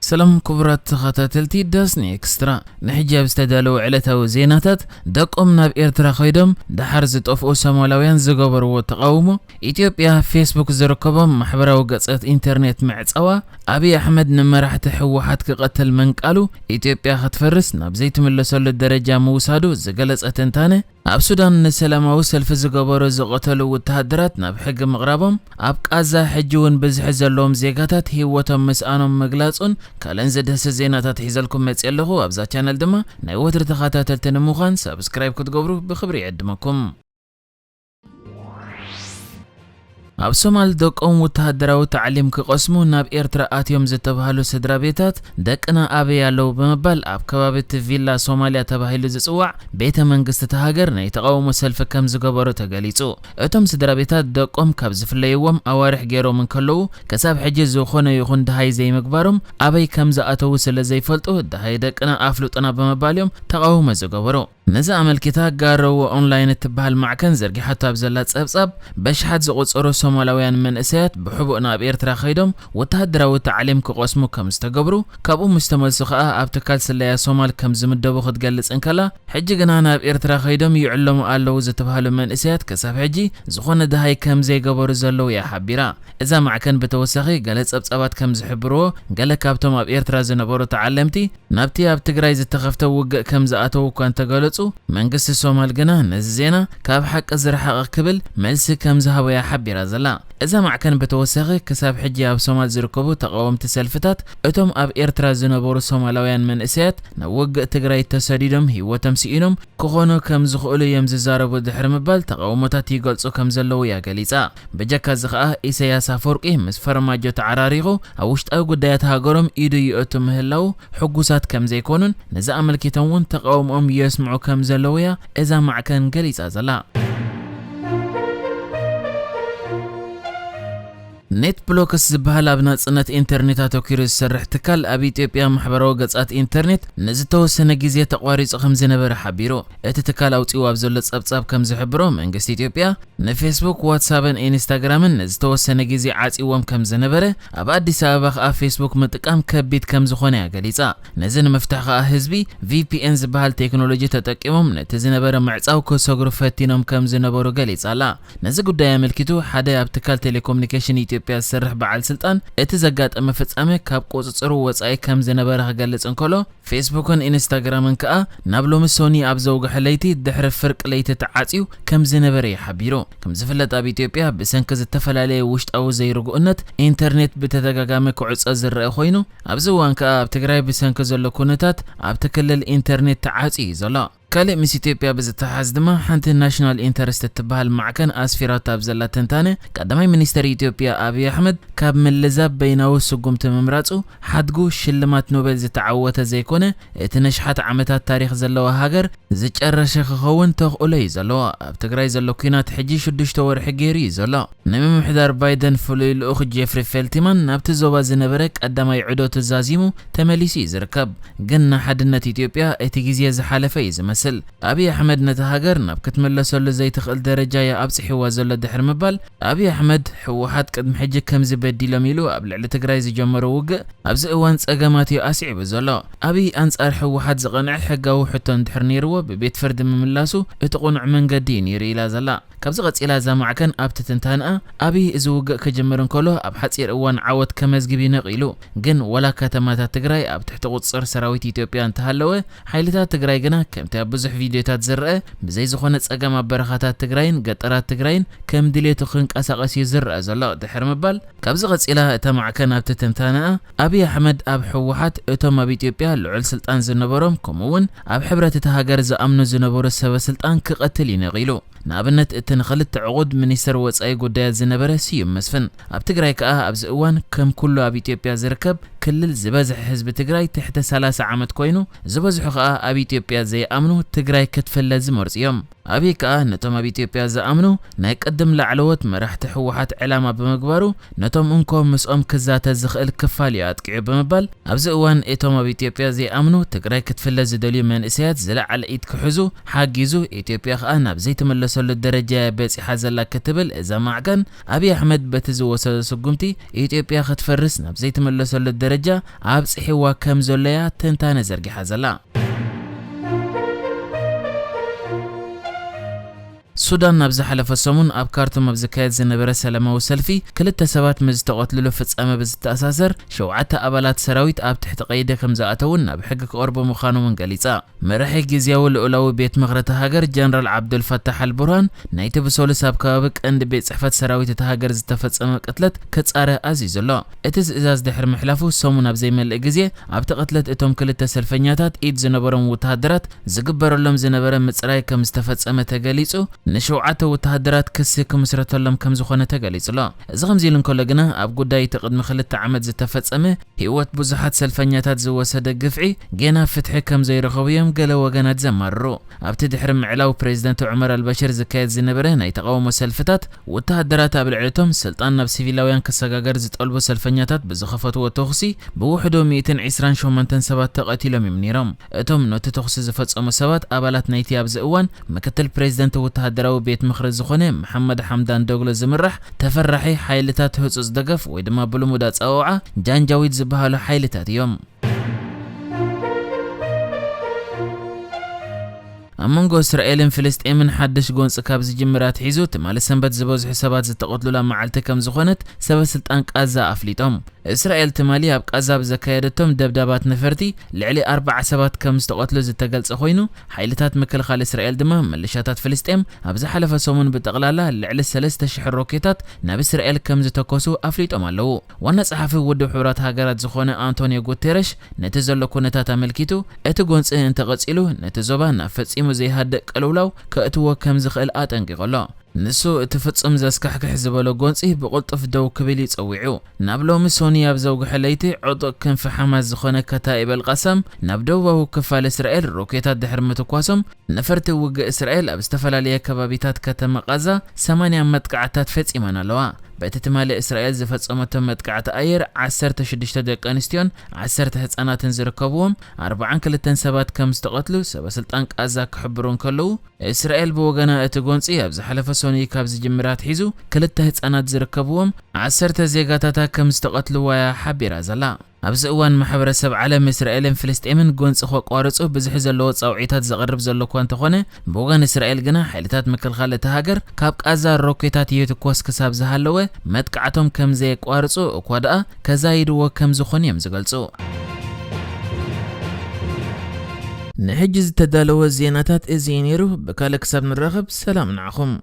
ሰላም ክቡራት ተኸታተልቲ ዳስኒ ኤክስትራ፣ ንሕጂ ኣብ ዝተዳለወ ዕለታዊ ዜናታት፣ ደቆም ናብ ኤርትራ ከይዶም ደሓር ዝጠፍኡ ሶማላውያን ዝገበርዎ ተቓውሞ፣ ኢትዮጵያ ፌስቡክ ዝርከቦም ማሕበራዊ ገጻት ኢንተርኔት ምዕጻዋ፣ ኣብይ ኣሕመድ ንመራሕቲ ህወሓት ክቐትል ምንቃሉ፣ ኢትዮጵያ ክትፈርስ ናብ ዘይትምለሰሉ ደረጃ ምውሳዱ ዝገለጸ ትንታነ፣ ኣብ ሱዳን ንሰላማዊ ሰልፊ ዝገበሩ ዝቐተሉ ወተሃደራት ናብ ሕጊ ምቕራቦም፣ ኣብ ቃዛ ሕጂ እውን ብዝሒ ዘለዎም ዜጋታት ህይወቶም ምስኣኖም ምግላጹን ካልእን ዘድህሲ ዜናታት ሒዘልኩም መጽእ ኣለኹ። ኣብዛ ቻነል ድማ ናይ ወትሪ ተኸታተልቲ ንምዃን ሳብስክራይብ ክትገብሩ ብኽብሪ ይዕድመኩም። ኣብ ሶማል ደቆም ወተሃደራዊ ታዕሊም ክቐስሙ ናብ ኤርትራ ኣትዮም ዝተባህሉ ስድራ ቤታት፣ ደቅና ኣበይ ኣለዉ ብምባል ኣብ ከባቢ እቲ ቪላ ሶማልያ ተባሂሉ ዝጽዋዕ ቤተ መንግስቲ እታ ሃገር ናይ ተቓውሞ ሰልፊ ከም ዝገበሩ ተገሊጹ። እቶም ስድራ ቤታት ደቆም ካብ ዝፍለይዎም ኣዋርሕ ገይሮም እንከለዉ፣ ክሳብ ሕጂ ዝኾነ ይኹን ደሃይ ዘይምግባሮም ኣበይ ከም ዝኣተዉ ስለ ዘይፈልጡ፣ ደሃይ ደቅና ኣፍልጡና ብምባል እዮም ተቓውሞ ዝገበሩ። ነዚ ኣመልኪታ ጋረዎ ኦንላይን እትበሃል ማዕከን ዘርጊሓቶ ኣብ ዘላ ጸብጻብ፣ በሽሓት ዝቑጸሩ ሶማላውያን መንእሰያት ብሕቡእ ናብ ኤርትራ ከይዶም ወተሃደራዊ ታዕሊም ክቐስሙ ከም ዝተገብሩ፣ ካብኡ ምስ ተመልሱ ከኣ ኣብ ትካል ስለያ ሶማል ከም ዝምደቡ ክትገልጽ እንከላ፣ ሕጂ ግና ናብ ኤርትራ ከይዶም ይዕለሙ ኣለዉ ዝተባህሉ መንእሰያት ክሳብ ሕጂ ዝኾነ ደሃይ ከም ዘይገበሩ ዘለዉ እያ ሓቢራ። እዛ ማዕከን ብተወሳኺ ገለ ጸብጻባት ከም ዝሕብርዎ፣ ገለ ካብቶም ኣብ ኤርትራ ዝነበሩ ተዓለምቲ ናብቲ ኣብ ትግራይ ዝተኸፍተ ውግእ ከም ዝኣተዉ እኳ እንተገለጹ፣ መንግስቲ ሶማል ግና ነዚ ዜና ካብ ሓቂ ዝረሓቐ ክብል መልሲ ከም ዝሃቦ እያ ሓቢራ ዘላ። እዛ ማዕከን ብተወሳኺ ክሳብ ሕጂ ኣብ ሶማል ዝርከቡ ተቓወምቲ ሰልፍታት እቶም ኣብ ኤርትራ ዝነበሩ ሶማላውያን መንእሰያት ናብ ውግእ ትግራይ ተሰዲዶም ህይወቶም ስኢኖም ክኾኑ ከም ዝኽእሉ እዮም ዝዛረቡ ድሕሪ ምባል ተቓውሞታት ይገልጹ ከም ዘለዉ እያ ገሊጻ። ብጀካ እዚ ከኣ ኢሳያስ ኣፈወርቂ ምስ ፈረማጆ ተዓራሪኹ ኣብ ውሽጣዊ ጉዳያት ሃገሮም ኢዱ ይእቱ ምህላዉ ሕጉሳት ከም ዘይኮኑን ነዚ ኣመልኪቶም እውን ተቓውሞኦም የስምዑ ከም ዘለዉ እያ እዛ ማዕከን ገሊጻ ዘላ። ኔት ብሎክስ ዝበሃል ኣብ ናጽነት ኢንተርኔት ኣተኲሩ ዝሰርሕ ትካል ኣብ ኢትዮጵያ ማሕበራዊ ገጻት ኢንተርኔት ንዝተወሰነ ግዜ ተቋሪጹ ከም ዝነበረ ሓቢሩ። እቲ ትካል ኣውጺኡ ኣብ ዘሎ ጸብጻብ ከም ዝሕብሮ መንግስቲ ኢትዮጵያ ንፌስቡክ፣ ዋትሳፕን ኢንስታግራምን ንዝተወሰነ ግዜ ዓጺዎም ከም ዝነበረ፣ ኣብ ኣዲስ ኣበባ ከኣ ፌስቡክ ምጥቃም ከቢድ ከም ዝኾነ እያ ገሊጻ። ነዚ ንምፍታሕ ከኣ ህዝቢ ቪ ፒ ኤን ዝበሃል ቴክኖሎጂ ተጠቂሞም ነቲ ዝነበረ ምዕጻው ክሰግሩ ፈቲኖም ከም ዝነበሩ ገሊጻ ኣላ። ነዚ ጉዳይ ኣመልኪቱ ሓደ ኣብ ትካል ቴሌኮሙኒኬሽን ኢትዮጵያ ዝሰርሕ በዓል ስልጣን እቲ ዘጋጠመ ፍጻመ ካብ ቁጽጽሩ ወጻኢ ከም ዝነበረ ክገልጽ እንከሎ፣ ፌስቡክን ኢንስታግራምን ከኣ ናብ ሎሚ ሶኒ ኣብ ዘውግሐ ለይቲ ድሕሪ ፍርቂ ለይቲ ተዓጽዩ ከም ዝነበረ እዩ ሓቢሩ። ከም ዝፍለጥ ኣብ ኢትዮጵያ ብሰንኪ ዝተፈላለየ ውሽጣዊ ዘይርጉእነት ኢንተርኔት ብተደጋጋሚ ክዕጾ ዝረአ ኮይኑ፣ ኣብዚ እዋን ከኣ ኣብ ትግራይ ብሰንኪ ዘሎ ኩነታት ኣብቲ ክልል ኢንተርኔት ተዓጽዩ እዩ ዘሎ። ካልእ ምስ ኢትዮጵያ ብዝተሓዝ ድማ ሓንቲ ናሽናል ኢንተረስት እትበሃል ማዕከን ኣስፊራቶ ኣብ ዘላ ትንታነ፣ ቀዳማይ ሚኒስተር ኢትዮጵያ ኣብይ ኣሕመድ ካብ ምልዛብ በይናዊ ስጉምቲ ምምራጹ ሓድጉ ሽልማት ኖቤል ዝተዓወተ ዘይኮነ፣ እቲ ነሽሓት ዓመታት ታሪኽ ዘለዋ ሃገር ዝጨረሸ ክኸውን ተኽእሎ እዩ ዘለዎ። ኣብ ትግራይ ዘሎ ኲናት ሕጂ ሽዱሽተ ወርሒ ገይሩ እዩ ዘሎ። ንምምሕዳር ባይደን ፍሉይ ልኡኽ ጄፍሪ ፌልትማን ናብቲ ዞባ ዝነበረ ቀዳማይ ዑደቱ ዛዚሙ ተመሊሱ እዩ ዝርከብ። ግን ንሓድነት ኢትዮጵያ እቲ ግዜ ዝሓለፈ እዩ ዝመስል። ኣብይ ኣሕመድ ነታ ሃገር ናብ ክትምለሰሉ ዘይትኽእል ደረጃ እያ ኣብጽሒዋ ዘሎ ድሕሪ ምባል፣ ኣብይ ኣሕመድ ህወሓት ቅድሚ ሕጂ ከምዚ በዲሎም ኢሉ ኣብ ልዕሊ ትግራይ ዝጀመሮ ውግእ ኣብዚ እዋን ጸገማት እዩ ኣስዒቡ ዘሎ። ኣብይ ኣንጻር ህወሓት ዝቐንዐ ሕጋዊ ሕቶ እንድሕር ነይርዎ ብቤት ፍርዲ ምምላሱ እቲ ቁኑዕ መንገዲ እዩ ነይሩ ኢላ ዘላ። ካብዚ ቀጺላ እዛ ማዕከን ኣብቲ ትንታንኣ፣ ኣብይ እዚ ውግእ ክጅምር እንከሎ ኣብ ሓጺር እዋን ዓወት ከመዝግብ እዩ ነቒሉ። ግን ወላ ከተማታት ትግራይ ኣብ ትሕቲ ቁጽጽር ሰራዊት ኢትዮጵያ እንተሃለወ፣ ሓይልታት ትግራይ ግና ከምቲ ኣብ ብዙሕ ቪድዮታት ዝረአ ብዘይ ዝኾነ ጸገም ኣብ በረኻታት ትግራይን ገጠራት ትግራይን ከም ድሌቱ ክንቀሳቐስ እዩ ዝረአ ዘሎ ድሕሪ ምባል፣ ካብዚ ቀጺላ እታ ማዕከን ኣብቲ ትንታነኣ፣ ኣብይ ኣሕመድ ኣብ ህወሓት እቶም ኣብ ኢትዮጵያ ልዑል ስልጣን ዝነበሮም ከምኡ እውን ኣብ ሕብረት እታ ሃገር ዝኣምኑ ዝነበሩ ሰበ ስልጣን ክቐትል እዩ ነቒሉ። ንኣብነት እቲ ንኽልተ ዕቑድ ሚኒስተር ወጻኢ ጉዳያት ዝነበረ ስዩም መስፍን። ኣብ ትግራይ ከኣ ኣብዚ እዋን ከም ኩሉ ኣብ ኢትዮጵያ ዝርከብ ክልል ዝበዝሐ ህዝቢ ትግራይ ትሕቲ ሰላሳ ዓመት ኮይኑ፣ ዝበዝሑ ከኣ ኣብ ኢትዮጵያ ዘይኣምኑ ትግራይ ክትፍለ ዝመርጹ እዮም። ኣብይ ከኣ ነቶም ኣብ ኢትዮጵያ ዝኣምኑ ናይ ቅድም ላዕለዎት መራሕቲ ህወሓት ዕላማ ብምግባሩ ነቶም እንኮ ምስኦም ክዛተ ዝኽእል ክፋል እዩ ኣጥቂዑ ብምባል ኣብዚ እዋን እቶም ኣብ ኢትዮጵያ ዘይኣምኑ ትግራይ ክትፍለ ዝደልዩ መንእሰያት ዝለዓለ ኢድ ክሕዙ ሓጊዙ ኢትዮጵያ ከኣ ናብ ዘይትምለሶ ዘይትምለሰሉ ደረጃ እያ በጺሓ ዘላ ክትብል እዛ ማዕከን፣ ኣብይ ኣሕመድ በቲ ዝወሰዶ ስጉምቲ ኢትዮጵያ ክትፈርስ ናብ ዘይትምለሰሉ ደረጃ ኣብጺሕዋ ከም ዘሎ እያ ትንታነ ዘርጊሓ ዘላ። ሱዳን፣ ኣብ ዝሓለፈ ሰሙን ኣብ ካርቱም ኣብ ዝካየድ ዝነበረ ሰላማዊ ሰልፊ ክልተ ሰባት ምስ ዝተቐትልሉ ፍጻመ ብዝተኣሳሰር፣ ሸውዓተ ኣባላት ሰራዊት ኣብ ትሕቲ ቀይዲ ከም ዝኣተውን ናብ ሕጊ ክቐርቡ ምዃኖምን ገሊጻ። መራሒ ግዝያዊ ልኡላዊ ቤት ምኽሪ እታ ሃገር ጀነራል ዓብዱል ፈታሕ ኣልቡርሃን፣ ናይቲ ብሰሉስ ኣብ ከባቢ ቀንዲ ቤት ጽሕፈት ሰራዊት እታ ሃገር ዝተፈጸመ ቅትለት ክጻረ ኣዚዙ ኣሎ። እቲ ዝእዛዝ ድሕሪ ምሕላፉ ሰሙን ኣብ ዘይመልእ ግዜ፣ ኣብቲ ቅትለት እቶም ክልተ ሰልፈኛታት ኢድ ዝነበሮም ወተሃደራት ዝግበረሎም ዝነበረ ምጽራይ ከም ዝተፈጸመ ተገሊጹ፣ ንሸውዓተ ወተሃደራት ክሲ ክምስረተሎም ከም ዝኾነ ተገሊጹ ኣሎ። እዚ ከምዚ ኢሉ እንከሎ ግና፣ ኣብ ጉዳይ እቲ ቅድሚ ክልተ ዓመት ዝተፈጸመ ህይወት ብዙሓት ሰልፈኛታት ዝወሰደ ግፍዒ ጌና ፍትሒ ከም ዘይረኸቡ እዮም ገለ ወገናት ዘማርሩ። ኣብቲ ድሕሪ ምዕላው ፕሬዚደንት ዑመር ኣልበሽር ዝካየድ ዝነበረ ናይ ተቓውሞ ሰልፍታት፣ ወተሃደራት ኣብ ልዕሊ እቶም ስልጣን ናብ ሲቪላውያን ክሰጋገር ዝጠልቡ ሰልፈኛታት ብዝኸፈትዎ ተኹሲ ብውሕዱ ሚእትን ዕስራን ሸሞንተን ሰባት ተቐቲሎም እዮም ነይሮም። እቶም ነቲ ተኹሲ ዝፈጸሙ ሰባት ኣባላት ናይቲ ኣብዚ እዋን ምክትል ፕሬዚደንት ወተሃደራዊ ቤት ምኽሪ ዝኾነ መሓመድ ሓምዳን ዶግሎ ዝምራሕ ተፈራሒ ሓይልታት ህጹጽ ደገፍ ወይ ድማ ብልሙድ ኣጸዋውዓ ጃንጃዊድ ዝበሃሉ ሓይልታት እዮም። ኣብ መንጎ እስራኤልን ፍልስጤምን ሓድሽ ጎንጺ ካብ ዝጅምር ኣትሒዙ ትማሊ ሰንበት ዝበዝሑ ሰባት ዝተቐትሉላ መዓልቲ ከም ዝኾነት ሰበ ስልጣን ቃዛ ኣፍሊጦም። እስራኤል ትማሊ ኣብ ቃዛ ብዘካየደቶም ደብዳባት ነፈርቲ ልዕሊ ኣርባዓ ሰባት ከም ዝተቐትሉ ዝተገልጸ ኮይኑ፣ ሓይልታት ምክልኻል እስራኤል ድማ ምልሻታት ፍልስጤም ኣብ ዝሓለፈ ሰሙን ብጠቕላላ ልዕሊ ሰለስተ ሽሕ ሮኬታት ናብ እስራኤል ከም ዝተኮሱ ኣፍሊጦም ኣለዉ። ዋና ጸሓፊ ውድብ ሕቡራት ሃገራት ዝኾነ ኣንቶኒዮ ጉቴረሽ ነቲ ዘሎ ኩነታት ኣመልኪቱ፣ እቲ ጎንጺ እንተቐጺሉ ነቲ ዞባ ናብ ፈጺሙ ዘይሃድእ ቅልውላው ከእትዎ ከም ዝኽእል ኣጠንቂቑ ኣሎ። ንሱ እቲ ፍጹም ዘስካሕክሕ ዝበሎ ጎንጺ ብቕልጡፍ ደው ክብል እዩ ጸዊዑ። ናብ ሎሚ ሶኒ ኣብ ዘውግሐ ለይቲ ዕጡቕ ክንፊ ሓማስ ዝኾነ ከታኢብ ኣልቃሳም ናብ ደቡባዊ ክፋል እስራኤል ሮኬታት ድሕሪ ምትኳሶም፣ ነፈርቲ ውግእ እስራኤል ኣብ ዝተፈላለየ ከባቢታት ከተማ ቃዛ ሰማንያ መጥቃዕታት ፈጺመን ኣለዋ። በቲ ትማሊ እስራኤል ዝፈጸመቶ መጥቃዕቲ ኣየር ዓሰርተ ሽዱሽተ ደቂ ኣንስትዮን ዓሰርተ ህጻናትን ዝርከብዎም ኣርባዓን ክልተን ሰባት ከም ዝተቐትሉ ሰበ ስልጣን ቃዛ ክሕብሩ እንከለዉ፣ እስራኤል ብወገና እቲ ጎንጺ ኣብ ዝሓለፈ ሰኑይ ካብ ዝጅምር ኣትሒዙ ክልተ ህጻናት ዝርከብዎም ዓሰርተ ዜጋታታ ከም ዝተቐትልዋ እያ ሓቢራ ዘላ። ኣብዚ እዋን ማሕበረሰብ ዓለም እስራኤልን ፍልስጤምን ጎንጺ ከቋርጹ ብዙሕ ዘለዎ ጻውዒታት ዘቕርብ ዘሎ እኳ እንተኾነ፣ ብወገን እስራኤል ግና ሓይልታት ምክልኻል እታ ሃገር ካብ ቃዛ ሮኬታት ይትኮስ ክሳብ ዝሃለወ መጥቃዕቶም ከም ዘየቋርጹ እኳ ደኣ ከዛይድዎ ከም ዝኾኑ እዮም ዝገልጹ። ንሕጂ ዝተዳለወ ዜናታት እዚ እዩ ነይሩ። ብካልእ ክሳብ ንራኸብ ሰላም ንዓኹም።